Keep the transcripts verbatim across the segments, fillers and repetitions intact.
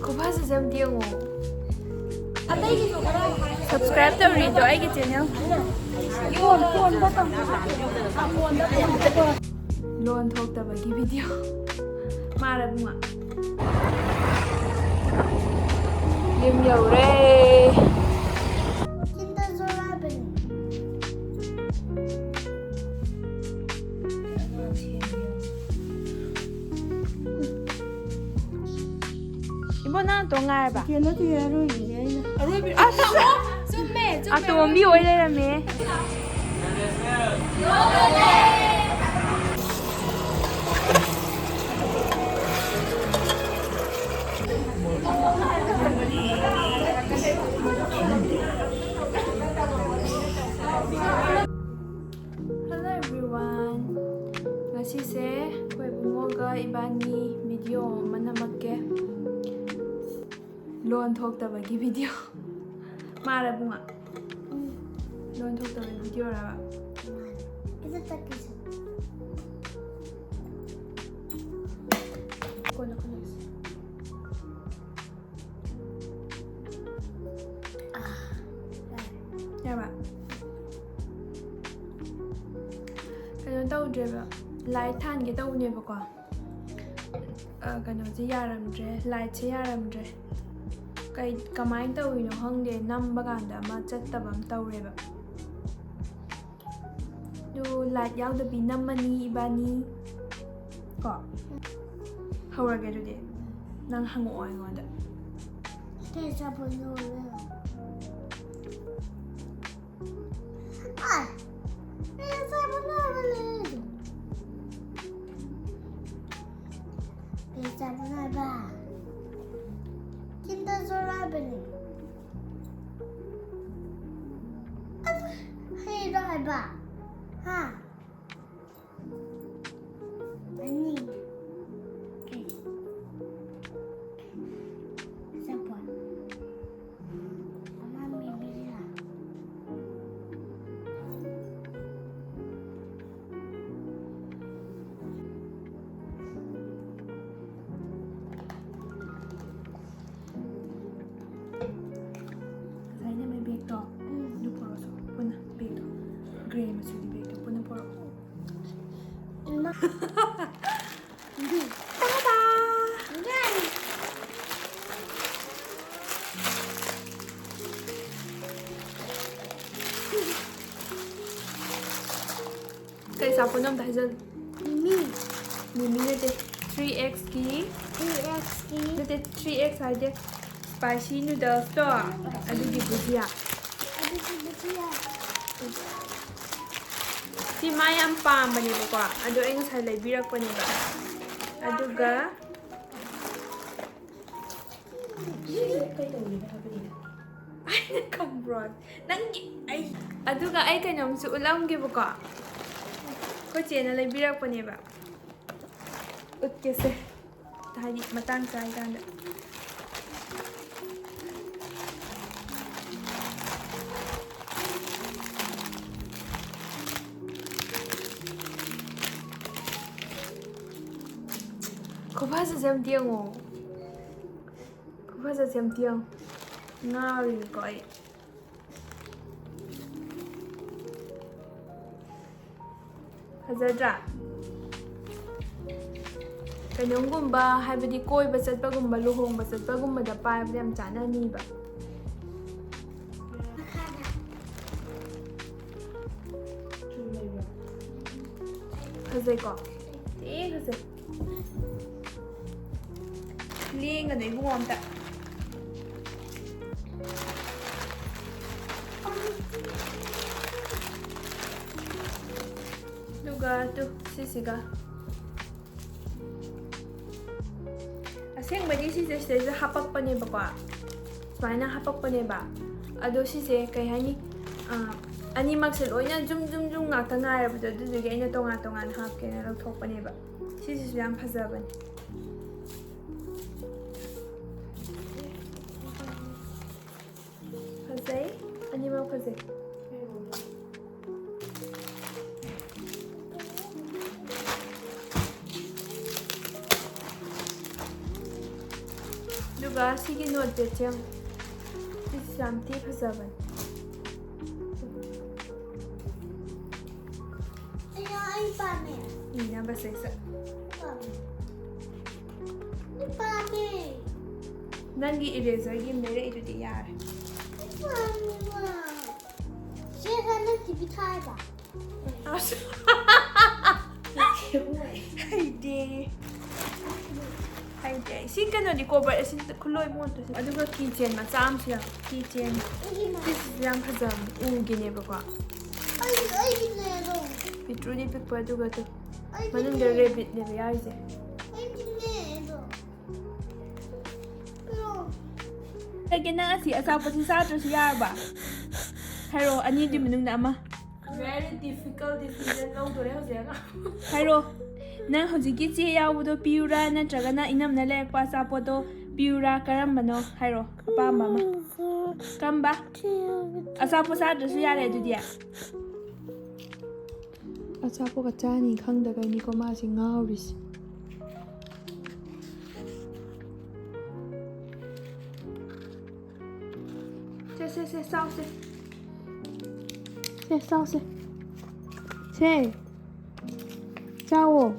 ꯈꯨꯐꯖꯁꯦ ꯑꯝꯇ ꯌꯦꯡꯉꯣ꯫ ꯑꯇꯩꯒꯤꯁꯨ ꯈꯔ ꯍꯥꯏ꯫ Subscribe ꯇꯧꯔꯤꯗꯣ ꯑꯩꯒꯤ channel꯫ ꯌꯣꯟ ꯀꯣꯟꯕ ꯇꯝꯕ꯫ ꯂꯣꯟ ꯊꯣꯛꯇꯕꯒꯤ video꯫ ꯃꯥꯔ ꯏꯕꯨꯡꯉꯣ꯫ ꯌꯨꯝ ꯌꯧꯔꯦ꯫ ꯏꯕꯣ, ꯅꯪ ꯅꯇꯣꯝ ꯉꯥꯏꯔꯕ? ꯀꯩꯅꯣ ꯇꯧꯔꯦ, ꯑꯔꯣꯏꯕꯅꯦ ꯑꯩꯅ꯫ ꯑꯔꯣꯏꯕ-, ꯑꯁ! ꯑꯣ, ꯆꯨꯝꯃꯦ, ꯆꯨꯝꯃꯦ, ꯑꯇꯣꯝꯕꯤ ꯑꯣꯏ ꯂꯩꯔꯝꯃꯦ꯫ Hello everyone. ꯉꯁꯤꯁꯦ ꯑꯩꯈꯣꯏ ꯏꯕꯨꯡꯉꯣꯒ ꯏꯕꯥꯅꯤ video ꯑꯃ ꯅꯝꯃꯛꯀꯦ꯫ ꯂꯣꯟ ꯊꯣꯛꯇꯕꯒꯤ video꯫ ꯃꯥꯔ ꯏꯕꯨꯡꯉꯣ? ꯎꯝ꯫ ꯂꯣꯟ ꯊꯣꯛꯇꯕꯒꯤ video ꯔꯕ? ꯃꯥꯅꯦ꯫ ꯏꯆꯦ ꯆꯠꯈꯤꯁꯦ꯫ ꯀꯣꯟꯅ ꯈꯟꯅꯁꯤ꯫ ꯑꯥ, ꯌꯥꯔꯦ꯫ ꯌꯥꯔꯕ? ꯀꯩꯅꯣ ꯇꯧꯗ꯭ꯔꯦꯕ, light ꯊꯥꯟꯒꯦ ꯇꯧꯕꯅꯦꯕꯀꯣ꯫ ꯑ, ꯀꯩꯅꯣꯁꯦ ꯌꯥꯔꯝꯗ꯭ꯔꯦ, light ꯁꯦ ꯌꯥꯔꯝꯗ꯭ꯔꯦ꯫ ꯀꯩ, ꯀꯃꯥꯏꯅ ꯇꯧꯔꯤꯅꯣ ꯈꯪꯗꯦ, ꯅꯝꯕ ꯀꯥꯟꯗ ꯑꯃ ꯆꯠꯇꯕ ꯑꯃ ꯇꯧꯔꯦꯕ꯫ ꯑꯗꯨ light ꯌꯥꯎꯗꯕꯤ ꯅꯝꯃꯅꯤ ꯏꯕꯥꯅꯤ꯫ ꯀꯣ? ꯍꯧꯔꯒꯦ ꯑꯗꯨꯗꯤ꯫ ꯅꯪ ꯍꯪꯉꯛꯑꯣ ꯑꯩꯉꯣꯟꯗ꯫ ꯀꯩ ꯑꯆꯥꯄꯣꯠꯅꯣ? ꯑꯥꯏ! ꯀꯩ ꯑꯆꯥꯄꯣꯠꯅꯣ ꯍꯥꯏꯕ ꯂꯩꯔꯤꯗꯣ? ꯀꯩ ꯑꯆꯥꯄꯣꯠꯅꯣ ꯍꯥꯏꯕ? Kinder Joy ꯍꯥꯏꯕꯅꯦ꯫ ꯑꯗꯨ ꯍꯩꯔꯣ ꯍꯥꯏꯕ? ꯍꯥ? ꯑꯅꯤ꯫ ꯀꯩ? ꯑꯆꯥꯄꯣꯠ꯫ ꯑꯃ ꯃꯦꯕꯤꯔꯥ? ꯑꯆꯥꯄꯣꯠ ꯑꯝꯇ ꯍꯥꯏꯖꯜꯂꯨ꯫ ꯃꯤꯃꯤ꯫ ꯃꯤꯃꯤ ꯅꯠꯇꯦ, ꯊ꯭ꯔꯤ ꯑꯦꯛꯁꯀꯤ꯫ ꯊ꯭ꯔꯤ ꯑꯦꯛꯁꯀꯤ꯫ ꯅꯠꯇꯦ, ꯊ꯭ꯔꯤ ꯑꯦꯛꯁ ꯍꯥꯏꯗꯦ, ꯁ꯭ꯄꯥꯏꯁꯤ ꯅꯨꯗꯜꯁꯇꯣ, ꯑꯗꯨꯒꯤ ꯕꯨꯖꯤꯌꯥ꯫ ꯑꯗꯨꯒꯤ ꯕꯨꯖꯤꯌꯥ꯫ ꯁꯤ ꯃꯥ ꯌꯥꯝ ꯄꯥꯝꯕꯅꯦꯕꯀꯣ, ꯑꯗꯣ ꯑꯩ ꯉꯁꯥꯏ ꯂꯩꯕꯤꯔꯛꯄꯅꯦꯕ꯫ ꯑꯗꯨꯒ ꯁꯤꯁꯦ ꯀꯩꯗꯧꯔꯤꯅꯣ ꯍꯥꯏꯕꯅꯤꯗ? ꯑꯩꯅ ꯈꯪꯕ꯭ꯔꯣ? ꯅꯪꯒꯤ ꯑꯩ ꯑꯗꯨꯒ ꯑꯩ ꯀꯩꯅꯣꯝꯁꯨ ꯎꯠꯂꯝꯒꯦꯕꯀꯣ꯫ ꯑꯩꯈꯣꯏ ꯆꯦꯅ ꯂꯩꯕꯤꯔꯛꯄꯅꯦꯕ꯫ ꯎꯠꯀꯦꯁꯦ꯫ ꯍꯥꯏꯗꯤ ꯃꯇꯥꯡ ꯆꯥꯏ ꯀꯥꯟꯗ꯫ ꯈꯨꯐꯖꯁꯦ ꯑꯝꯇ ꯌꯦꯡꯉꯣ꯫ ꯈꯨꯐꯖꯁꯦ ꯑꯝꯇ ꯌꯦꯡꯉꯣ꯫ ꯉꯥꯎꯔꯤꯅꯤꯀꯣ ꯑꯩ꯫ ꯐꯖꯗ꯭ꯔꯥ? ꯀꯩꯅꯣꯝꯒꯨꯝꯕ, ꯍꯥꯏꯕꯗꯤ ꯀꯣꯏꯕ ꯆꯠꯄꯒꯨꯝꯕ, ꯂꯨꯍꯣꯡꯕ ꯆꯠꯄꯒꯨꯝꯕꯗ ꯄꯥꯏꯕꯗ ꯌꯥꯝ ꯆꯥꯟꯅꯅꯤꯕ꯫ ꯐꯖꯩꯀꯣ? ꯊꯤ ꯐꯖꯩ꯫ ꯂꯦꯡꯒꯅꯨ ꯏꯕꯨꯡꯉꯣ ꯑꯝꯇ꯫ ꯑꯗꯨꯒ ꯇꯨ, ꯁꯤꯁꯤꯒ꯫ ꯑꯁꯦꯡꯕꯗꯤ ꯁꯤꯁꯦ ꯁꯤꯗꯩꯁꯤꯗ ꯍꯥꯄꯛꯄꯅꯦꯕꯀꯣ, ꯁꯨꯃꯥꯏꯅ ꯍꯥꯄꯛꯄꯅꯦꯕ꯫ ꯑꯗꯣ ꯁꯤꯁꯦ ꯀꯩ ꯍꯥꯏꯅꯤ, ꯑ, ꯑꯅꯤꯃꯛꯁꯦ ꯂꯣꯏꯅ ꯖꯨꯝ ꯖꯨꯝ ꯖꯨꯝ ꯉꯥꯛꯇ ꯉꯥꯏꯔꯕꯗꯣ, ꯑꯗꯨꯗꯨꯒꯤ ꯑꯩꯅ ꯇꯣꯉꯥꯟ ꯇꯣꯉꯥꯟꯅ ꯍꯥꯞꯀꯦꯅ ꯂꯧꯊꯣꯛꯄꯅꯦꯕ꯫ ꯁꯤꯁꯤꯁꯨ ꯌꯥꯝ ꯐꯖꯕꯅꯦ꯫ ꯐꯖꯩ, ꯑꯅꯤꯃꯛ ꯐꯖꯩ꯫ ꯑꯗꯨꯒ ꯁꯤꯒꯤ ꯅꯣꯠ ꯄꯦꯗꯁꯦ ꯌꯦꯡꯉꯨ꯫ ꯁꯤꯁꯦ ꯌꯥꯝ ꯊꯤ ꯐꯖꯕꯅꯦ꯫ ꯑꯩꯅ, ꯑꯩ ꯄꯥꯝꯃꯦ꯫ ꯏꯅꯕꯁꯦ ꯁꯠ꯫ ꯄꯥꯝꯃꯦ꯫ ꯑꯩ ꯄꯥꯝꯃꯦ꯫ ꯅꯪꯒꯤ ꯏꯔꯦꯖꯔꯒꯤ ꯂꯩꯔꯛꯏꯗꯨꯗꯤ ꯌꯥꯔꯦ꯫ ꯑꯩ ꯄꯥꯝꯃꯦꯕ꯫ ꯆꯦ, ꯅꯪ ꯇꯤ ꯚꯤ ꯊꯥꯏꯕ? ꯑꯁ꯫ ꯍꯩꯗꯦ꯫ ꯍꯩꯗꯦ꯫ ꯁꯤ ꯀꯩꯅꯣꯗꯤ, ꯀꯣꯕꯔ ꯑꯁꯤ ꯈꯨꯂꯣꯏ ꯃꯣꯠꯇꯣꯏꯁꯦ꯫ ꯑꯗꯨꯒ ꯀꯤꯆꯦꯟ ꯃꯆꯥ ꯑꯃꯁꯨ ꯌꯥꯎ꯫ ꯀꯤꯆꯦꯟ꯫ ꯁꯤꯁꯤꯁꯨ ꯌꯥꯝ ꯐꯖꯕꯅꯤ꯫ ꯎꯒꯤꯅꯦꯕꯀꯣ꯫ ꯑꯩꯒꯤ, ꯑꯩꯒꯤꯅꯦ ꯑꯗꯣ꯫ ꯄꯤꯇ꯭ꯔꯨꯗꯤ ꯄꯤꯛꯄ, ꯑꯗꯨꯒ ꯑꯗꯨ ꯑꯩꯒꯤꯅꯦ꯫ ꯃꯅꯨꯡꯗ ꯔꯦꯕꯤꯠꯅꯦꯕ ꯌꯥꯎꯔꯤꯁꯦ꯫ ꯑꯩꯒꯤꯅꯦ ꯑꯗꯣ꯫ ꯀꯩꯒꯤ ꯅꯪ ꯑꯁꯤ ꯑꯆꯥꯄꯣꯠꯁꯤ ꯆꯥꯗ꯭ꯔꯁꯨ ꯌꯥꯔꯕ? ꯍꯥꯏꯔꯛꯑꯣ, ꯑꯅꯤꯗꯨꯒꯤ ꯃꯅꯨꯡꯗ ꯑꯃ꯫ Very difficult decision ꯂꯧꯗꯣꯔꯦ ꯍꯧꯖꯤꯛ ꯑꯉꯥꯡ꯫ ꯍꯥꯏꯔꯛꯑꯣ, ꯅꯪ ꯍꯧꯖꯤꯛꯀꯤ ꯆꯦ ꯌꯥꯎꯕꯗꯣ ꯄꯤꯌꯨꯔꯥ, ꯅꯠꯇ꯭ꯔꯒꯅ ꯏꯅꯝꯅ ꯂꯩꯔꯛꯄ ꯑꯆꯥꯄꯣꯠꯇꯣ ꯄꯤꯌꯨꯔꯥ? ꯀꯔꯝꯕꯅꯣ? ꯍꯥꯏꯔꯛꯑꯣ, ꯑꯄꯥꯝꯕ ꯑꯃ꯫ ꯀꯔꯝꯕ? ꯑꯆꯥꯄꯣꯠ ꯆꯥꯗ꯭ꯔꯁꯨ ꯌꯥꯔꯦ ꯑꯗꯨꯗꯤ꯫ ꯑꯆꯥꯄꯣꯠꯀ ꯆꯥꯅꯤ ꯈꯪꯗꯒꯩꯅꯤꯀꯣ ꯃꯥꯁꯤ ꯉꯥꯎꯔꯤꯁꯦ꯫ ꯁꯦ, ꯁꯦ, ꯁꯦ, ꯆꯥꯎꯁꯦ꯫ ꯁꯦ, ꯆꯥꯎꯁꯦ꯫ ꯁꯦ꯫ ꯆꯥꯎꯋꯣ꯫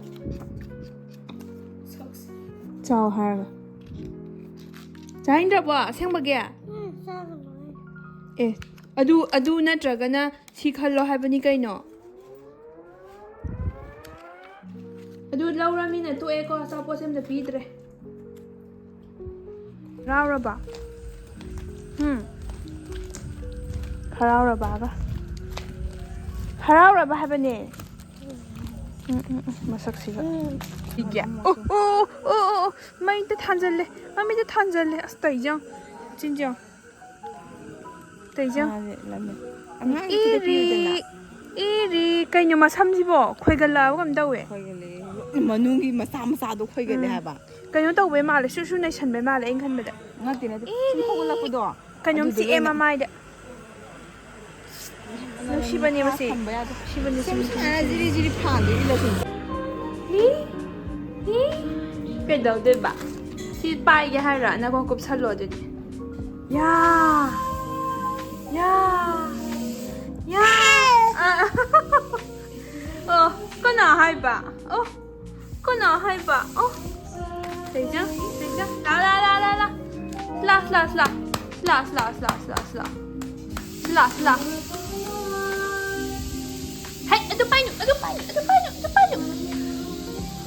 ꯆꯥꯎ ꯍꯥꯏꯔꯒ꯫ ꯆꯥꯅꯤꯡꯗ꯭ꯔꯕꯣ ꯑꯁꯦꯡꯕꯒꯤ? ꯎꯝ, ꯆꯥꯒꯅꯨ꯫ ꯑꯦ, ꯑꯗꯨ, ꯑꯗꯨ ꯅꯠꯇ꯭ꯔꯒꯅ ꯁꯤ ꯈꯜꯂꯣ ꯍꯥꯏꯕꯅꯤ ꯀꯩꯅꯣ꯫ ꯑꯗꯨ ꯂꯧꯔꯃꯤꯅ ꯇꯣꯛꯑꯦꯀꯣ, ꯑꯆꯥꯄꯣꯠꯁꯦ ꯑꯝꯇ ꯄꯤꯗ꯭ꯔꯦ꯫ ꯍꯔꯥꯎꯔꯕ? ꯎꯝ꯫ ꯍꯔꯥꯎꯔꯕꯒ꯫ ꯍꯔꯥꯎꯔꯕ ꯍꯥꯏꯕꯅꯦ꯫ ꯎꯝ, ꯎꯝ, ꯎꯝ, ꯃꯁꯛꯁꯤꯒ꯫ ꯎꯝ꯫ ꯏꯒꯦ꯫ ꯑꯣ, ꯑꯣ, ꯑꯣ, ꯑꯣ, ꯑꯣ, ꯃꯩꯗ ꯊꯥꯟꯖꯜꯂꯦ꯫ ꯃꯃꯤꯗ ꯊꯥꯟꯖꯜꯂꯦ꯫ ꯑꯁ, ꯇꯧꯏꯁꯦ ꯌꯦꯡꯉꯣ꯫ ꯆꯤꯟꯁꯦ ꯌꯦꯡꯉꯣ꯫ ꯇꯧꯏꯁꯦ ꯌꯦꯡꯉꯣ꯫ ꯃꯥꯅꯦ, ꯂꯝꯃꯦ꯫ ꯑꯉꯥꯡꯒꯤ ꯈꯤꯇ ꯏꯔꯤ, ꯄꯤꯌꯨꯗꯅ꯫ ꯏꯔꯤ꯫ ꯀꯩꯅꯣ ꯃꯁꯝꯁꯤꯕꯣ? ꯈꯣꯏꯒꯠꯂꯛꯑꯕ ꯀꯩꯅꯣꯝ ꯇꯧꯋꯦ꯫ ꯈꯣꯏꯒꯠꯂꯛꯑꯦ꯫ ꯃꯅꯨꯡꯒꯤ ꯃꯆꯥ ꯃꯆꯥꯗꯣ ꯈꯣꯏꯒꯠꯂꯦ ꯎꯝ꯫ ꯍꯥꯏꯕ꯫ ꯀꯩꯅꯣ ꯇꯧꯕꯩ ꯃꯥꯜꯂꯦ, ꯁꯨꯔ ꯁꯨꯔ ꯅꯩꯁꯟꯕꯩ ꯃꯥꯜꯂꯦ ꯑꯩꯅ ꯈꯟꯕꯗ꯫ ꯅꯠꯇꯦ, ꯅꯠꯇꯦ꯫ ꯁꯨꯝ ꯏꯔꯤ꯫ ꯍꯧꯒꯠꯂꯛꯄꯗꯣ꯫ ꯀꯩꯅꯣꯝ ꯑꯗꯨꯗ ꯆꯤꯛꯑꯦ ꯑꯣꯏꯅ꯫ ꯃꯃꯥꯏꯗ꯫ ꯅꯨꯡꯁꯤꯕꯅꯦ ꯃꯁꯤ꯫ ꯊꯝꯕ ꯌꯥꯗꯦ꯫ ꯅꯨꯡꯁꯤꯕꯅꯦ ꯁꯨꯝ ꯁꯤ꯫ ꯁꯨꯃꯥꯏꯅ ꯖꯤꯔꯤ ꯖꯤꯔꯤ ꯐꯥꯟꯗꯣꯏ ꯏꯜꯂꯁꯤꯅꯦ꯫ ꯏ? ꯏ? ꯀꯩꯗꯧꯗꯣꯏꯕ? ꯁꯤ ꯄꯥꯏꯒꯦ ꯍꯥꯏꯔꯣ? ꯅꯀꯣꯛ ꯀꯨꯞꯁꯜꯂꯣ ꯑꯗꯨꯗꯤ꯫ ꯌꯥ! ꯌꯥ! ꯌꯥ! ꯑ, ꯑꯣ, ꯀꯅꯥ ꯍꯥꯏꯕ? ꯑꯣ꯫ ꯀꯅꯥ ꯍꯥꯏꯕ? ꯑꯣ꯫ ꯇꯩꯖ, ꯇꯩꯖ꯫ ꯂꯥ, ꯂꯥ, ꯂꯥ, ꯂꯥ, ꯂꯥ꯫ ꯂꯥ, ꯂꯥ, ꯂꯥ, ꯂꯥ꯫ ꯂꯥ, ꯂꯥ꯫ ꯂꯥ, ꯂꯥ꯫ ꯍꯩ, ꯑꯗꯨ ꯄꯥꯏꯅꯨ, ꯑꯗꯨ ꯄꯥꯏꯅꯨ, ꯑꯗꯨ ꯄꯥꯏꯅꯨ, ꯑꯗꯨ ꯄꯥꯏꯅꯨ꯫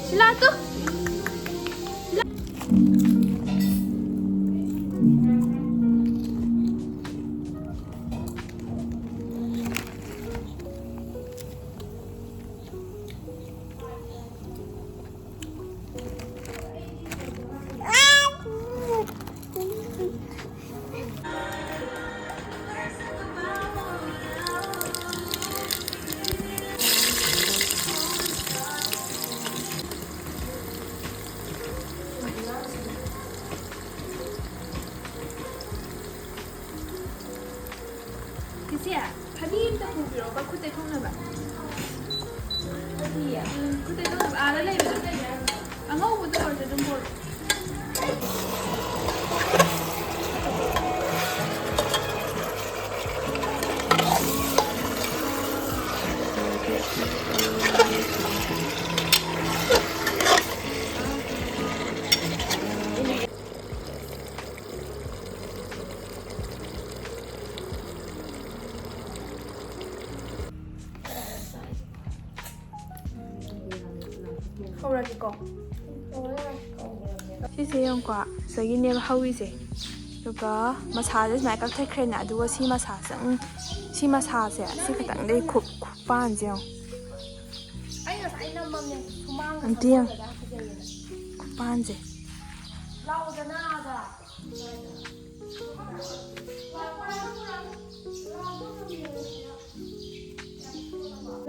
ꯁꯤꯂꯥ, ꯇꯨ꯫ ꯏꯆꯦ, ꯐꯗꯤ ꯑꯝꯇ ꯄꯨꯕꯤꯔꯛꯑꯣꯕ, ꯈꯨꯠ ꯇꯩꯊꯣꯛꯅꯕ꯫ ꯐꯗꯤ? ꯎꯝ, ꯈꯨꯠ ꯇꯩꯊꯣꯛꯅꯕ꯫ ꯑꯥꯗ ꯂꯩꯕꯗꯣ꯫ ꯑꯉꯧꯕꯗꯣ ꯑꯣꯏꯔꯁꯨ ꯑꯗꯨꯝ ꯄꯨꯔꯛꯑꯣ꯫ ꯍꯧꯔꯒꯦꯀꯣ꯫ ꯁꯤꯁꯦ ꯌꯦꯡꯉꯨꯀꯣ, ꯁꯤꯗꯒꯤꯅꯦꯕ ꯍꯧꯔꯤꯁꯦ꯫ ꯑꯗꯨꯒ ꯃꯁꯥꯁꯦ ꯁꯨꯃꯥꯏꯅ ꯀꯛꯊꯠꯈ꯭ꯔꯦꯅ, ꯑꯗꯨꯒ ꯁꯤ ꯃꯁꯥꯁꯦ, ꯎꯝ, ꯁꯤ ꯃꯁꯥꯁꯦ, ꯁꯤ ꯈꯇꯪꯗꯩ ꯈꯨꯞ-, ꯈꯨꯄꯥꯟꯁꯦ ꯌꯦꯡꯉꯨ꯫ ꯑꯩ ꯉꯁꯥꯏ ꯅꯝꯃꯝꯅꯦ, ꯁꯨꯃꯥꯡꯒ ꯑꯝꯇ ꯌꯦꯡꯉꯨ꯫ ꯁꯪꯒꯣꯏꯒꯗ ꯐꯖꯩꯌꯦꯅ꯫ ꯈꯨꯄꯥꯟꯁꯦ꯫ ꯂꯥꯎꯗꯅ ꯑꯥꯗ꯫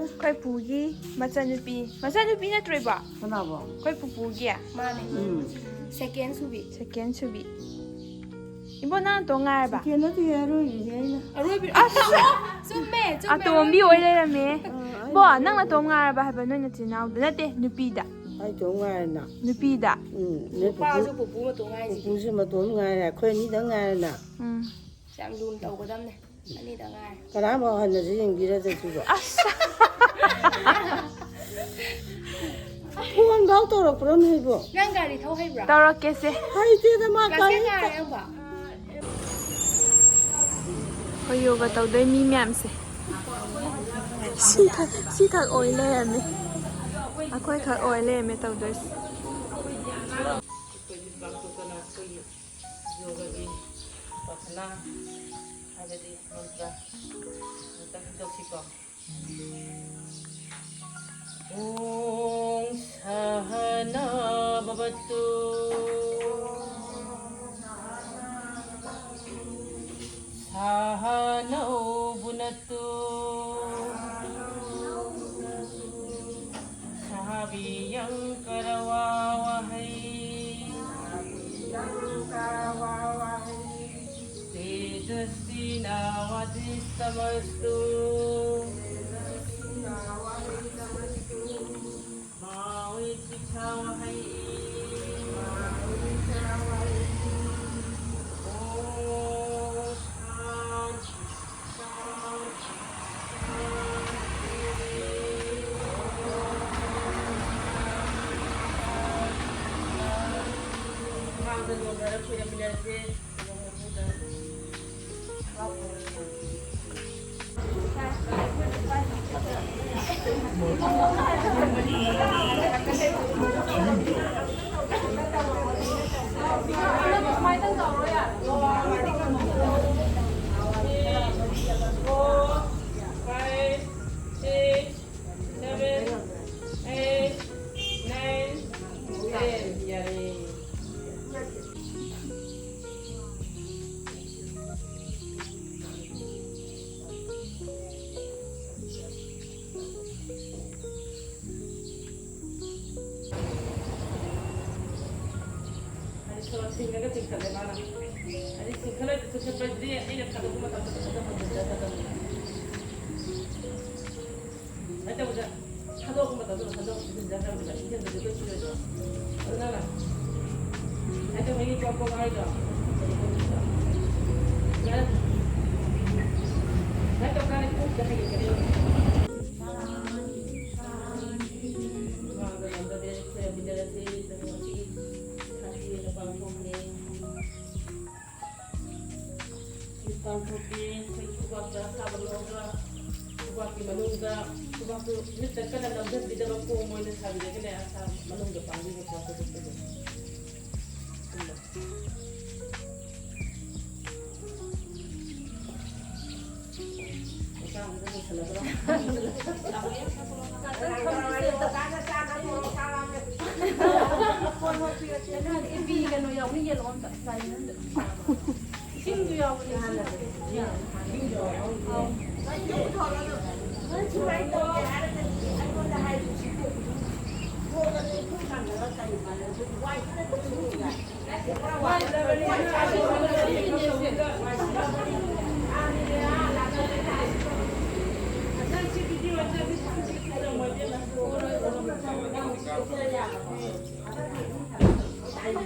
ꯑꯩꯈꯣꯏ ꯄꯨꯒꯤ ꯃꯆꯟꯅꯨꯄꯤ, ꯃꯆꯟꯅꯨꯄꯤ ꯅꯠꯇ꯭ꯔꯣ, ꯏꯕꯣ? ꯀꯅꯥꯕꯣ? ꯑꯩꯈꯣꯏ ꯄꯨꯄꯨꯒꯤ꯫ ꯃꯥꯅꯦ꯫ ꯎꯝ꯫ ꯁꯦꯀꯦꯟ ꯁꯨꯕꯤ꯫ ꯁꯦꯀꯦꯟ ꯁꯨꯕꯤ꯫ ꯏꯕꯣ, ꯅꯪ ꯅꯇꯣꯝ ꯉꯥꯏꯔꯕ? ꯁꯦꯀꯦꯟ ꯅꯠꯇꯦ, ꯑꯔꯣꯏꯕꯤꯅꯦ ꯑꯩꯅ꯫ ꯑꯔꯣꯏꯕꯤ꯫ ꯑꯁ! ꯆꯨꯝꯃꯦ, ꯆꯨꯝꯃꯦ, ꯑꯇꯣꯝꯕꯤ ꯑꯣꯏ ꯑꯔꯣꯏꯕꯤ꯫ ꯂꯩꯔꯝꯃꯦ꯫ ꯑꯥ, ꯑꯩꯅ ꯕꯣ, ꯅꯪ ꯑꯔꯣꯏꯕꯤ꯫ ꯅꯇꯣꯝ ꯉꯥꯏꯔꯕ ꯍꯥꯏꯕ, ꯅꯣꯏ ꯅꯆꯤꯟ ꯅꯅꯥꯎꯗ? ꯅꯠꯇꯦ, ꯅꯨꯄꯤꯗ꯫ ꯑꯩ ꯏꯇꯣꯝ ꯉꯥꯏꯔꯦꯅ꯫ ꯅꯨꯄꯤꯗ꯫ ꯎꯝ, ꯅꯣꯏ ꯅꯨꯄꯥꯁꯨ ꯄꯨꯄꯨ꯫ ꯄꯨꯄꯨ ꯃꯇꯣꯝ ꯉꯥꯏꯔꯤꯁꯤꯗꯤ꯫ ꯄꯨꯄꯨꯁꯨ ꯃꯇꯣꯝ ꯉꯥꯏꯔꯦ, ꯑꯩꯈꯣꯏ ꯑꯅꯤꯗꯪ ꯉꯥꯏꯔꯦꯅ꯫ ꯎꯝ꯫ ꯌꯥꯝ ꯂꯨꯅ ꯇꯧꯒꯗꯕꯅꯦ꯫ ꯑꯅꯤꯗ ꯉꯥꯏꯔꯦ꯫ ꯀꯅꯥꯝ ꯍꯟꯅꯁꯨ ꯌꯦꯡꯕꯤꯔꯗꯦ ꯁꯤꯕꯣ꯫ ꯑꯁ! ꯐꯣꯟ ꯐꯥꯎ ꯇꯧꯔꯛꯄ꯭ꯔꯣ ꯅꯣꯏꯕꯣ? ꯅꯪ ꯒꯥꯔꯤ ꯊꯧ ꯍꯩꯕ꯭ꯔꯥ? ꯇꯧꯔꯛꯀꯦꯁꯦ꯫ ꯍꯩꯇꯦꯗ ꯃꯥ꯫ ꯀ꯭ꯂꯥꯁ ꯀꯌꯥ ꯒꯥꯔꯤ ꯀꯥꯔꯦ ꯅꯪꯕꯣ? ꯑꯩꯈꯣꯏ ꯌꯣꯒ ꯇꯧꯗꯣꯏ ꯃꯤ ꯃꯌꯥꯝꯁꯦ꯫ ꯁꯤ ꯈꯛ, ꯁꯤ ꯈꯛ ꯑꯣꯏ ꯂꯩꯔꯝꯃꯦ꯫ ꯑꯩꯈꯣꯏ ꯈꯛ ꯑꯣꯏ ꯂꯩꯔꯝꯃꯦ ꯇꯧꯗꯣꯏꯁꯦ꯫ ꯑꯩꯈꯣꯏꯗꯤ ꯄꯥꯡꯊꯣꯛꯇꯅ ꯑꯩꯈꯣꯏꯒꯤ ꯌꯣꯒꯒꯤ ꯄ꯭ꯔꯥꯊꯅꯥ ꯍꯥꯏꯕꯗꯤ ꯃꯟꯇ꯭ꯔ ꯑꯃꯨꯛꯇꯪ ꯇꯧꯁꯤꯀꯣ꯫ ॐ सहना भवतु, सहनौ भुनक्तु, सह वीर्यं करवावहै। तेजस्विनावधीतमस्तु। मा विद्विषावहै। ॐ शान्ति, शान्ति, शान्ति। ꯃꯥꯡꯗ ꯅꯣꯟꯗꯔ ꯈꯣꯏꯔꯝꯃꯤꯟꯅꯔꯁꯦ꯫ Seven, eight, nine, ten. ꯌꯥꯔꯦ꯫ ꯑꯗꯩ ꯁꯣꯔ ꯊꯤꯡꯉꯒ ꯆꯤꯡꯈꯠꯂꯦ ꯃꯥꯅ꯫ ꯑꯗꯩ ꯆꯤꯡꯈꯠꯂ ꯆꯤꯡꯈꯠꯄꯁꯤꯗꯤ ꯑꯩꯅ ꯊꯥꯗꯣꯛꯄ ꯃꯇꯝꯗ ꯐꯖꯅ ꯍꯣꯟꯖꯤꯟꯖꯒꯗꯕꯅꯤ꯫ ꯁꯨꯃꯥꯏꯅ ꯇꯧꯕꯗ ꯊꯥꯗꯣꯛꯄ ꯃꯇꯝꯗ ꯊꯥꯗꯣꯛ ꯍꯣꯟꯖꯤꯟꯖꯒꯗꯕꯅꯦꯕ꯫ ꯏꯟꯖꯤꯟꯕꯗꯤ ꯂꯣꯏ ꯁꯤꯔꯣꯏꯗ꯭ꯔꯣ? ꯑꯗꯨ ꯅꯪꯅ ꯁꯨꯃꯥꯏꯅ ꯇꯧꯕꯒꯤ ꯄꯣꯛ ꯄꯣꯛ ꯍꯥꯏꯗꯣ꯫ ꯁꯨꯃꯥꯏꯅ ꯇꯧꯀꯥꯟꯗ ꯀꯣꯛꯇ ꯍꯩꯒꯠꯀꯅꯦꯕ꯫ ꯃꯥꯡꯗ ꯅꯝꯗꯕꯤꯗ ꯈꯣꯏꯔꯝꯃꯤꯟꯅꯔꯁꯤ꯫ ꯑꯗꯨꯒ ꯉꯁꯤꯒꯤ ꯁꯥꯟꯇꯤ ꯑꯣꯏꯅ ꯄꯥꯡꯊꯣꯛꯄꯅꯦ꯫ ꯄꯥꯡꯊꯣꯛꯀꯦ꯫ ꯑꯩꯈꯣꯏ ꯈꯨꯕꯥꯛꯇ ꯑꯁꯥꯕ ꯂꯧꯔꯒ ꯈꯨꯕꯥꯛꯀꯤ ꯃꯅꯨꯡꯗ ꯈꯨꯕꯥꯛꯇꯨ ꯃꯤꯠꯇ ꯀꯟꯅ ꯅꯝꯁꯤꯟꯕꯤꯗꯕ, ꯀꯣꯝ ꯑꯣꯏꯅ ꯁꯥꯕꯤꯔꯒꯅꯦ, ꯑꯁꯥ ꯃꯅꯨꯡꯗ ꯄꯥꯡꯕꯤꯕ ꯄꯣꯠꯇꯨ ꯑꯗꯨꯝꯕ꯫ ꯃꯆꯥ ꯑꯃꯗ ꯂꯣꯏꯁꯤꯜꯂꯗ꯭ꯔꯣ? ꯀꯩꯅꯣ, ꯏꯕꯤ ꯀꯩꯅꯣ ꯌꯥꯎꯅꯤ, ꯌꯦꯜꯂꯣ ꯑꯝꯇ, ꯂꯥꯏꯅꯤꯡꯗ꯫ ꯏꯁꯤꯡꯁꯨ ꯌꯥꯎꯕꯅꯦ, ꯏꯁꯤꯡ꯫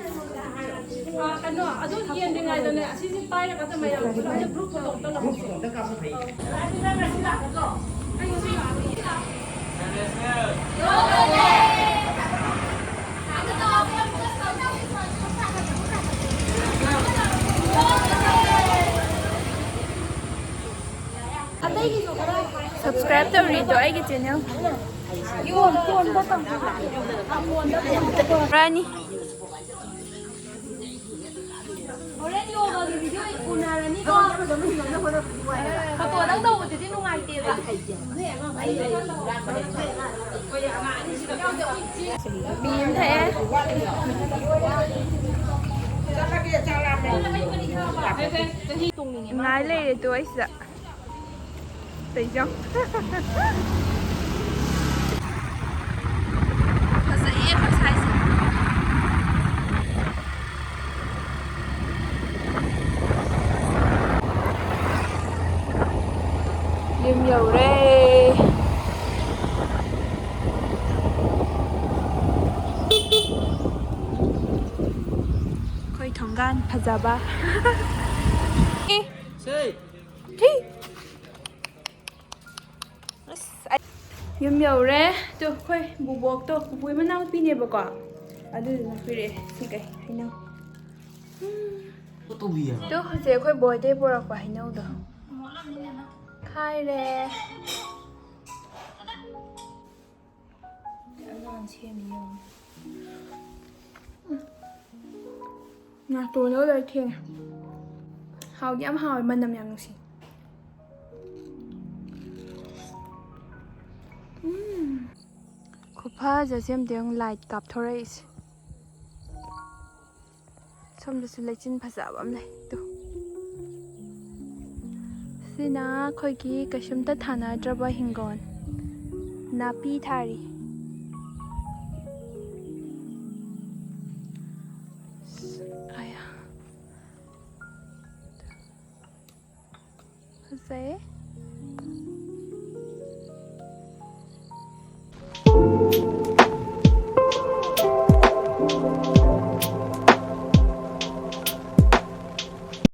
ꯑ, ꯀꯩꯅꯣ, ꯑꯗꯨ ꯌꯦꯡꯗ꯭ꯔꯤꯉꯩꯗꯅꯦ, ꯑꯁꯤꯁꯦ ꯄꯥꯏꯔꯒ ꯃꯌꯥꯝ ꯄꯨꯂꯞ ꯒ꯭ꯔꯨꯞ ꯐꯣꯇꯣ ꯑꯝꯇ ꯂꯧꯍꯧꯁꯦ꯫ Subscribe ꯇꯧꯔꯤꯗꯣ ꯑꯩꯒꯤ channel꯫ ꯔꯥꯅꯤ꯫ ꯍꯣꯔꯦꯟ ꯌꯣꯒꯒꯤ video ꯎꯅꯔꯅꯤꯀꯣ꯫ ꯐꯣꯇꯣꯗꯪ ꯇꯧꯕꯗꯨꯗꯤ ꯅꯨꯡꯉꯥꯏꯇꯦꯕ꯫ ꯕꯤ ꯑꯃ ꯊꯛꯑꯦ꯫ ꯉꯥꯏ ꯂꯩꯔꯦ ꯇꯨ ꯑꯩꯁꯤꯗ꯫ ꯇꯩꯖꯪ꯫ ꯐꯖꯩꯌꯦ ꯑꯩꯈꯣꯏ ꯁ꯭ꯋꯥꯏꯁꯦ꯫ ꯌꯨꯝ ꯌꯧꯔꯦ꯫ ꯑꯩꯈꯣꯏ ꯊꯣꯡꯒꯥꯟ ꯐꯖꯕ꯫ ꯑꯦ꯫ ꯁꯤ꯫ ꯊꯤ꯫ ꯑꯁ, ꯑꯩ ꯌꯨꯝ ꯌꯧꯔꯦ꯫ ꯇꯨ, ꯑꯩꯈꯣꯏ ꯕꯨꯕꯣꯛꯇꯣ, ꯄꯨꯄꯨꯒꯤ ꯃꯅꯥꯎꯄꯤꯅꯦꯕꯀꯣ, ꯑꯗꯨꯗꯨꯅ ꯄꯤꯔꯛꯑꯦ ꯁꯤ ꯀꯩ ꯍꯩꯅꯧ꯫ ꯇꯨ, ꯍꯧꯖꯤꯛ ꯑꯩꯈꯣꯏ ꯕꯣꯏꯗꯩ ꯄꯨꯔꯛꯄ ꯍꯩꯅꯧꯗꯣ꯫ ꯍꯥꯏꯔꯦ꯫ ꯑꯉꯥꯡ ꯁꯦꯝꯃꯤ ꯌꯦꯡꯉꯨ꯫ ꯅꯥꯇꯣꯟꯗ ꯂꯣꯏ ꯊꯦꯡꯉꯦ꯫ ꯍꯥꯎꯗꯤ ꯌꯥꯝ ꯍꯥꯎꯋꯦ, ꯃꯅꯝ ꯌꯥꯝ ꯅꯨꯡꯁꯤ꯫ ꯎꯝ꯫ ꯈꯨꯐꯖꯁꯦ ꯑꯝꯇ ꯌꯦꯡꯉꯨ, ꯂꯥꯏꯠ ꯀꯥꯞꯊꯣꯔꯛꯏꯁꯦ꯫ ꯁꯣꯝꯗꯁꯨ ꯂꯩꯆꯤꯟ ꯐꯖꯕ ꯑꯃ ꯂꯩ꯫ ꯇꯨ꯫ ꯁꯤꯅ ꯑꯩꯈꯣꯏꯒꯤ ꯀꯩꯁꯨꯝꯇ ꯊꯥꯅꯗ꯭ꯔꯕ ꯍꯤꯡꯒꯣꯜ꯫ ꯅꯥꯄꯤ ꯊꯥꯔꯤ꯫ ꯑꯌꯥ꯫ ꯐꯖꯩ꯫